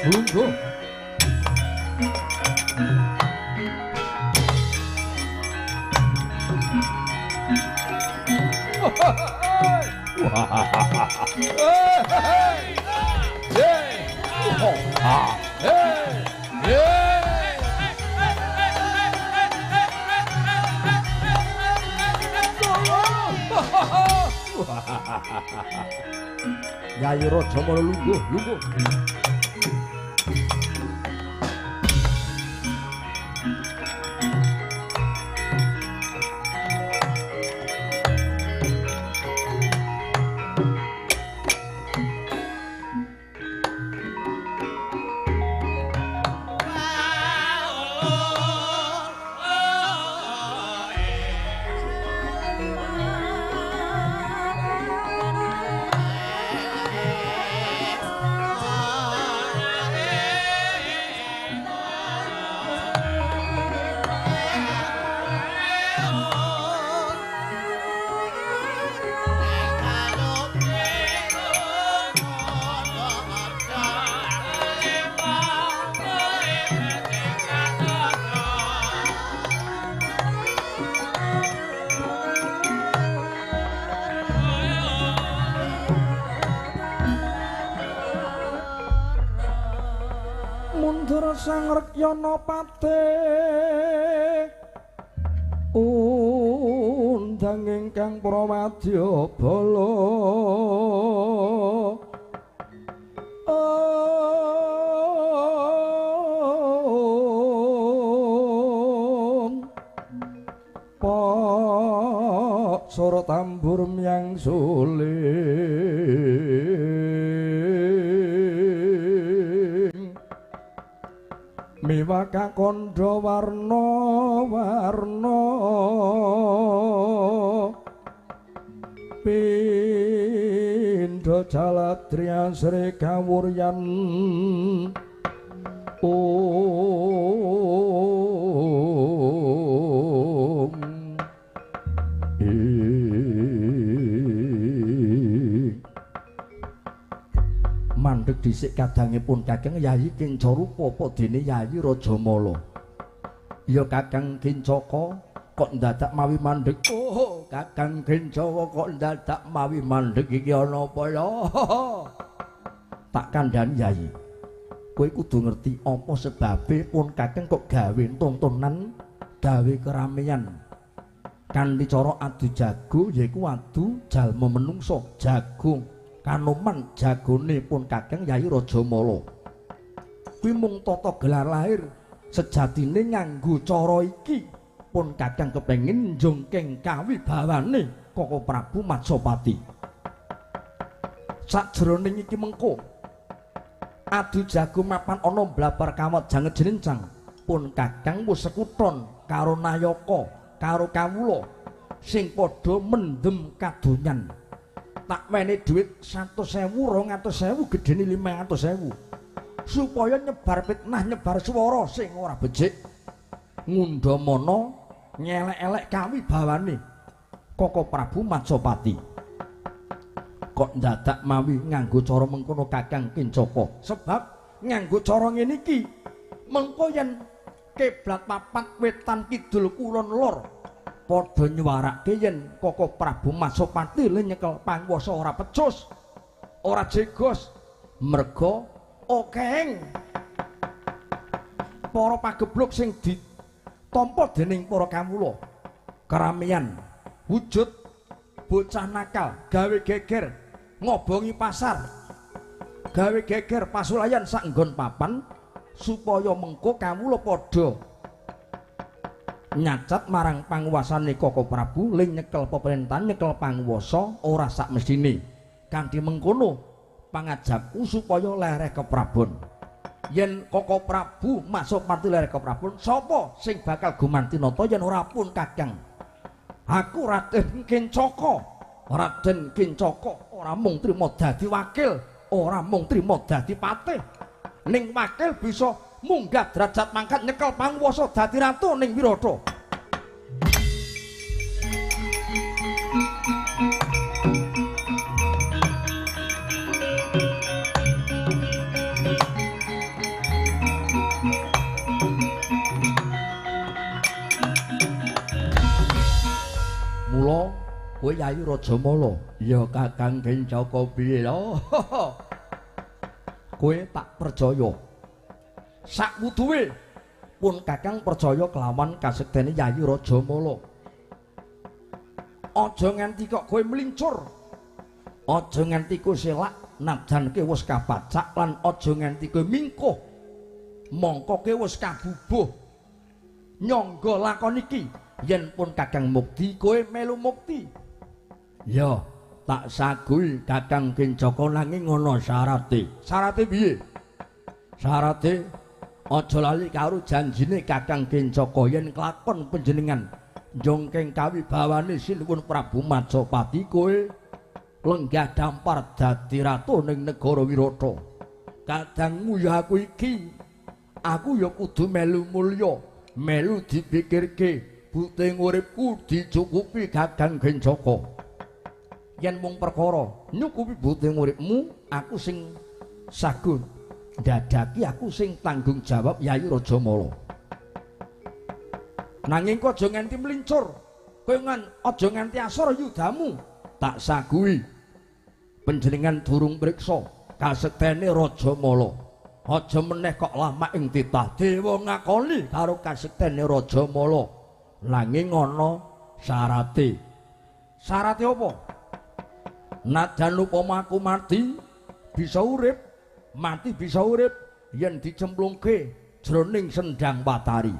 Lungguh. Yayi Rajamala lungguh, lungguh. Sang Rekyana patih undang ingkang prawadya bala Pak sora tambur myang suling miwah kakandha warna-warna pindha jaladri asri kawuryan om Mandheg dhisik kadangipun Kakang Yayi Kencarupa apa dene Yayi Rajamala. Ya Kakang Kencaka kok ndadak mawi mandheg. Oh, Kakang Kencaka kok ndadak mawi mandheg iki ana apa ya? Tak kandhani Yayi. Kowe kudu ngerti apa sebabe pun Kakang kok gawe tontonan, gawe keramaian. Kanthi cara adu jago yaiku adu jalma menungsa, jago kanoman jagone pun Kakang Yayi Rajamala. Kuwi mung tata gelar lahir, sejatine nganggo cara iki pun Kakang kepengin njongkeng kawibawane Koko Prabu Matsapati. Sajroning iki mengko adu jago mapan ana blabar kawat janget jenencang, pun Kakang wis sekuton karo nayaka karo kawula sing padha mendem kadonyan. Tak wene dhuwit 100.000, 200.000, gedhene 500.000 supaya nyebar fitnah, nyebar swara sing ora becik, ngundhamana ngelek-elek kawibawane Koko Prabu Matsapati. Kok ndadak mawi nganggo cara mengkono Kakang Kencaka? Sebab nganggo cara ngene iki mengko yen kiblat papat wetan kidul kulon lor padha nyuwarake yen Koko Prabu Matsapati le nyekel panguwasa ora pecus, ora jegos, merga okeng para pagebluk sing ditampa dening para kawula. Keramian wujud bocah nakal gawe geger ngobongi pasar, gawe geger pasulayan sak nggon papan supaya mengko kawula padha nyacat marang panguwasane Koko Prabu le nyekel pemerintahan, nyekel panguwasa ora sak mesthine. Kanthi mengkono pangajakku supaya lereh keprabon. Yen Koko Prabu Matsapati lereh keprabon, sapa sing bakal gumanti nata yen ora pun Kakang? Aku Raden Kencaka. Raden Kencaka ora mung trima dadi wakil, ora mung trima dadi patih, ning wakil bisa munggah derajat pangkat nyekel panguwasa dadi ratu ning Wirata. kowe Yayi Rajamala. Ya Kakang Kencaka piye lho? Kowe tak percaya. Sakwuduwe pun Kakang percaya kelawan kasektene Yayi Rajamala. Aja nganti kok kowe mlincur. Aja nganti kowe selak najan kowe wis kapacak lan aja nganti kowe mingkuh. Mongko kowe wis kabubuh. Nyangga lakon iki yen pun Kakang mukti kowe melu mukti. Ya, tak sagui Kakang Kencaka nanging ana syarate. Syarate piye? Syarate aja lali karo janjine Kakang Kencaka yen kelakon panjenengan njongkeng kawibawane Sinuwun Prabu Majapati kowe lenggah dampar dadi ratu ning negara Wirata. Kadangmu ya aku iki, aku ya kudu melu mulya, melu dipikirke. Buting uripku dicukupi Kakang Kencaka. Yen mung perkara nyukupi buting uripmu, aku sing sagun ndadaki, aku sing tanggung jawab Yayi Rajamala. Nanging kok aja nganti mlincur, kowe aja nganti asor yudamu. Tak sagui panjenengan durung priksa kasektene Rajamala. Aja meneh kok lamak ing titah dewa ngakoni karo kasektene Rajamala. Nanging ana syarate. Syarate apa? Najan upama aku mati bisa urip, mati bisa urip yen dicemplungke jroning sendang Batari.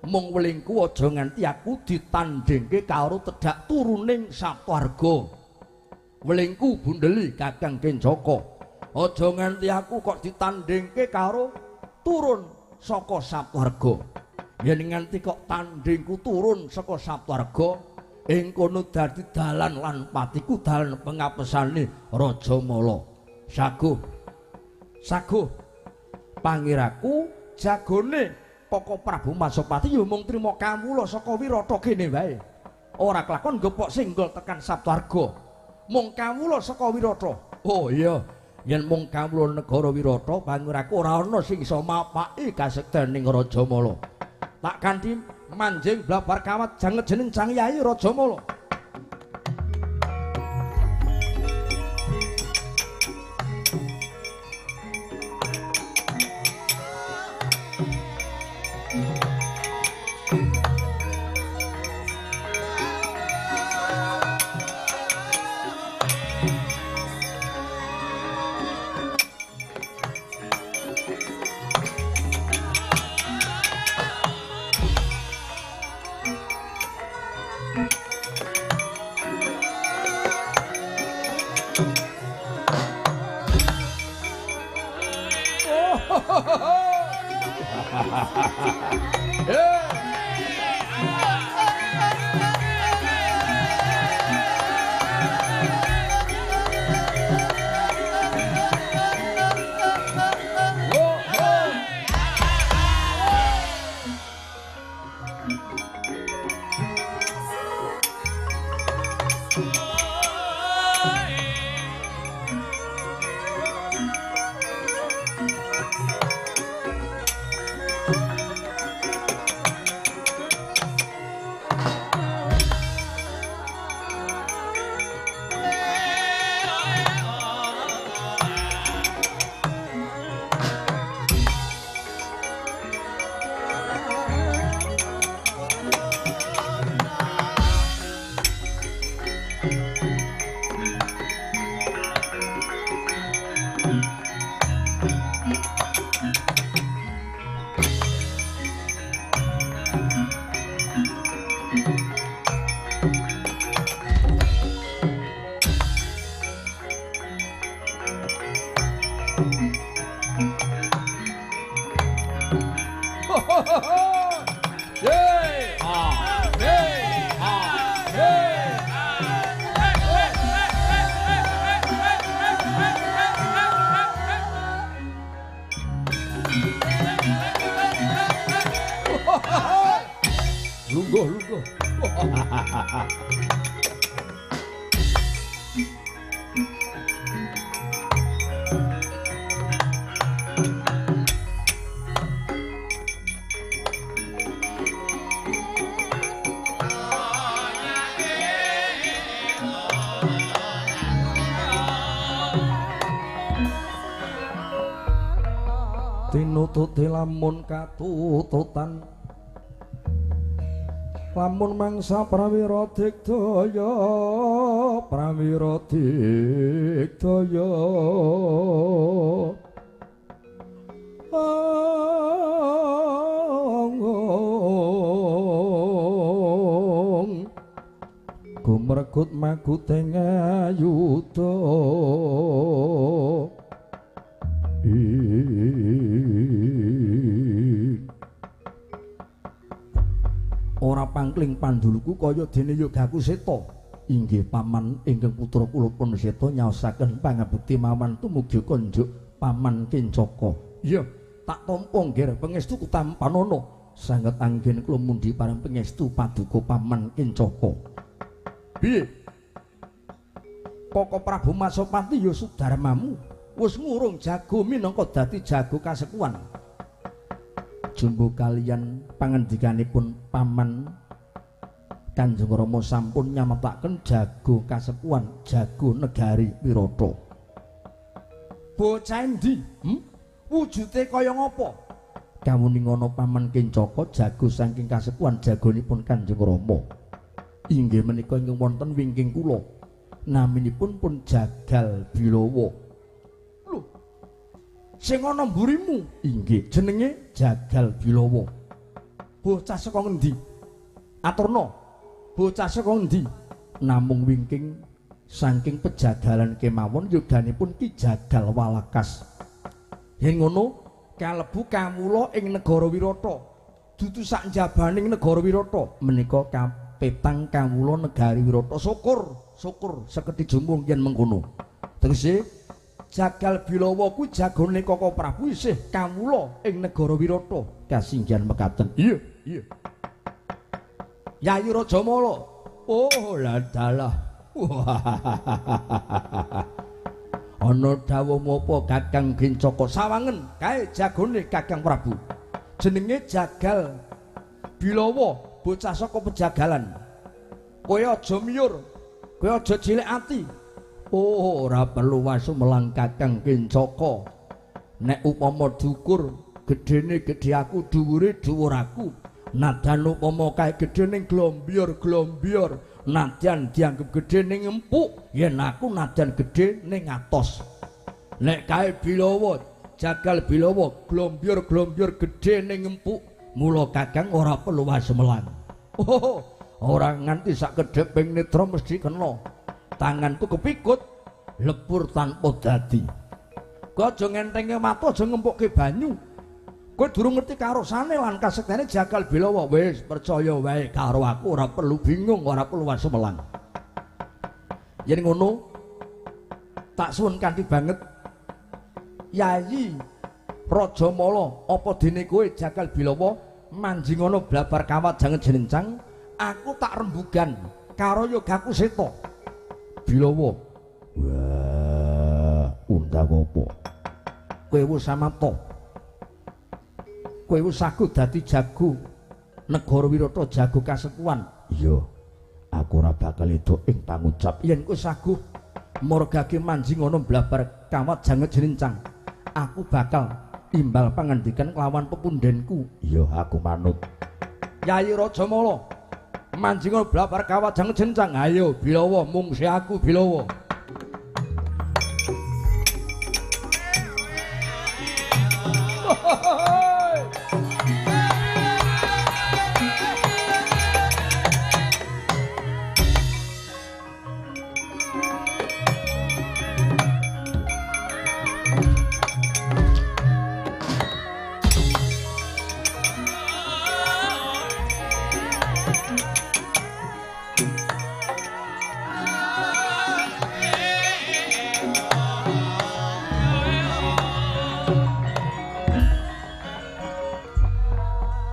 Mung welingku aja nganti aku ditandhingke karo tedhak turuning Saptarga. Welingku bundeli Kakang Kencaka. Aja nganti aku kok ditandhingke karo turun saka Saptarga. Yen nganti kok tandhingku turun saka Saptarga, ing kono dadi dalan lan patiku dalan pengapesane Rajamala. Saguh. Saguh. Pangiraku jagone Koko Prabu Majapati ya mung trima kawula saka Wirata kene wae. Ora kelakon gepok singgol tekan Saptarga. Mung kawula saka Wirata. Oh iya, yen mung kawula negara Wirata, pangiraku ora ana sing iso mapaki kasektening Rajamala. Tak kanthi manjing blabar kawat janget jeneng Cang Yayi Rajamala. Lungguh, lungguh. Tinututi lamun katututan lamun mangsa prawira digdaya prawira digdaya gumregut maguteng ayuda. Ora pangkling panduluku kaya dene yogaku seta. Inggih paman ingkang putra kula pun seta nyaosaken pangabekti mawon tumugi konjuk paman Kencaka. Iya, tak tampa nggih pangestu kutampanana. Sanget anggen kula mundhi pareng pangestu paduka paman Kencaka. Piye? Koko Prabu Masopati ya sudarmamu wis ngurung jago minangka dadi jago kasekuan. Jumbo kalian pangendikanipun paman Kanjeng Rama sampun nyametaken jago kasepuhan jago negari Wirata. Bocah endi? Wujude kaya ngapa? Kawuningana paman Kencaka jago saking kasepuhan jagonipun Kanjeng Rama. Inggih menika ingkang wonten wingking kula. Naminipun pun Jagal Bilawa. Lho. Sing ana mburimu inggih jenenge Jagal Bilawa. Bocah saka ngendi? Aturna. Bocah saka ngendi? Namung wingking saking pejagalan kemawon yoganipun Ki Jagal Walakas. Yen ngono kalebu kawula ing negara Wirata. Dudu sak njabaning negara Wirata. Menika kapetang kawula negari Wirata. Syukur, syukur sekedhi jumung yen mengkono. Tegese Jagal Bilawa kuwi jagone Koko Prabu isih kawula ing negara Wirata. Kasinggihan mekaten. Iya, iya. Yayi Rajamala. Oh, ladalah. Ana dawuh apa Kakang Kencaka? Sawangen kae jagone Kakang Prabu. Jenenge Jagal Bilawa, bocah saka pejagalan. Kowe aja miyur, kowe aja cilik ati. Oh, ora perlu wasumelang Kakang Kencaka. Nek upama dukur, gedene gedhe aku, dhuwure dhuwur aku. Nadyan upama kae gedhe ning glombior-glombior, nadyan dianggep gedhe ning empuk, yen aku nadyan gedhe ning atos. Nek kae Bilawa, Jagal Bilawa, glombior-glombior gedhe ning empuk, mula Kakang ora perlu wasumelang. Oh, ora nganti sak kedheping netra mesti kena. Tanganku kepikut lebur tanpa dadi. Kowe aja ngentenge watu, aja ngempukke banyu. Kowe durung ngerti karosane lan kasektene Jagal Bilawa. Wis percaya wae karo aku, ora perlu bingung, ora perlu wasumelang. Yen ngono tak suwun kanthi banget Yayi Rajamala, apa dene kowe Jagal Bilawa manjing ana blabar kawat jangan jelencang, aku tak rembugan karo yogaku seta. Bilawa. Wah, undang apa? Kowe wis samapta. Kowe wis sagu dadi jago negara Wirata, jago kasekuan. Iya, aku ora bakal itu ing pangucap. Yen kowe saguh morgake manjing ana blabar kawat jangan jelencang, aku bakal imbal pangandikan kelawan pepundhenku. Iya, aku manut. Yayi Rajamala, manjing ana blabar kawat jangan jelencang. Ayo Bilawa, mungsi aku Bilawa.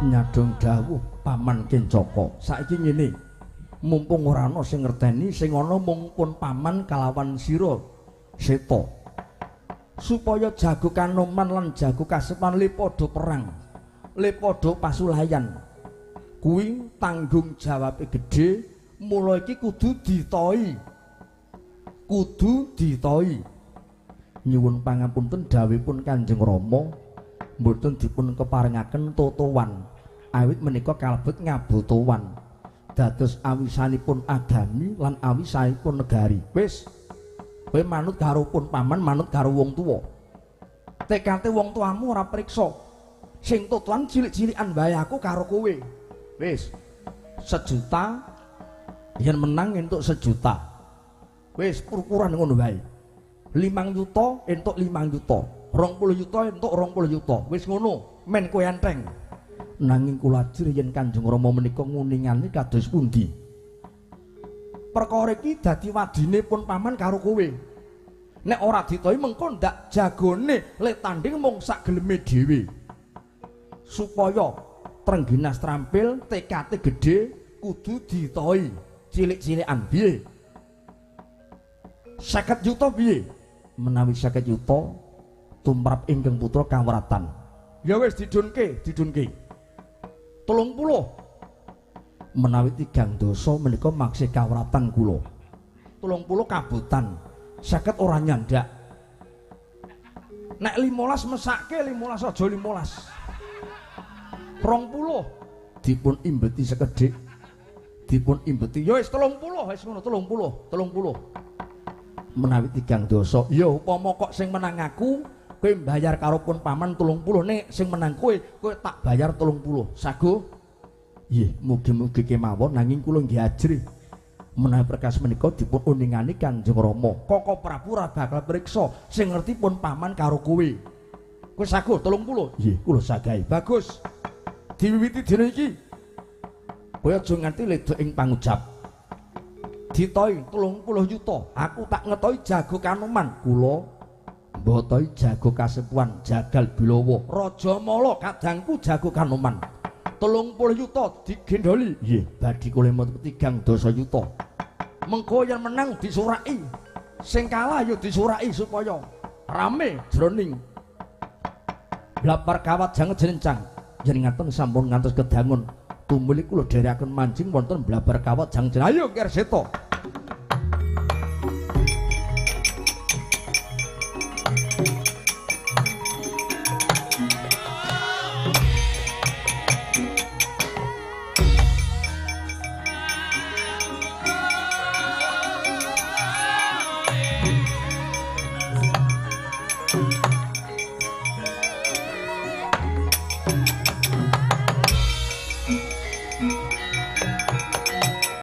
Nyadong dawuh Paman Kencaka. Saiki ngene, mumpung ora ana sing ngerteni, sing ana mung pun paman kalawan sira seta. Supaya jago kanoman lan jago kasepan le padha perang, le padha pasulayan. Kuwi tanggung jawabe gedhe, mula iki kudu ditoi. Kudu ditoi. Nyuwun pangapunten dawuhipun Kanjeng Rama. Mboten dipun keparengaken totowan. Awit menika kalebet ngabotowan. Dados awisanipun agami lan awisanipun negari. Wis, kowe manut karo pun paman, manut karo wong tuwa. Tekate wong tuamu ora priksa. Sing totowan cilik-cilikan wae aku karo kowe. Wis, 1 juta yen menang entuk 1 juta. Wis purpuran ngono wae. 5 yuta entuk 5 yuta. 20 yuta entuk 20 yuta. Wis ngono, men kowe enteng. Nanging kula ajur yen Kanjeng Rama menika nguningane kados pundi? Perkara iki dadi wadine pun paman karo kowe. Nek ora ditoi mengko ndak jagone le tanding mung sak geleme dhewe. Supaya trengginas trampil, tekate gedhe, kudu ditoi cilik-cilikan piye? 50 yuta piye? Menawi 50 yuta tumrap ingkang putra kawratan. Ya wis didunke, didunke. 30. Menawi 3 dasa menika maksih kawratan kula. 30 kabutan. 50 ora nyandak. Nek 15 mesake 15 aja 15. 20 dipun imbeti sekedhik. Dipun imbeti. Ya wis 30 wis ngono 30, 30. Menawi 3 dasa, ya upama kok sing menang aku, kowe mbayar karo pun paman 30, nek sing menang kowe, kowe tak bayar 30. Sago? Nggih, mugi-mugi kemawon nanging kula nggih ajrih. Menawi perkas menika dipun uningani Kanjeng Rama. Koko Prabu ora bakal priksa, sing ngerti pun paman karo kowe. Kowe sago 30? Nggih, kula sagahi. Bagus. Diwiwiti dina iki. Kowe aja nganti ledok ing pangucap. Ditoi 30 yuta, aku tak ngetoi jago kanoman. Kula mbotoi jago kasepuhan Jagal Bilawa. Raja Mala kadangku jago kanoman. 30 yuta digendholi. Nggih, badhe kula 3 dasa yuta. Mengko yen menang disuraki. Sing kalah ya disuraki supaya rame jroning blapar kawat jangan jrencang. Yen ngaten sampun ngantos kedangun. Tumuli kula dherekaken manjing wonten blabar kawat jangan. Ayo Kerseta.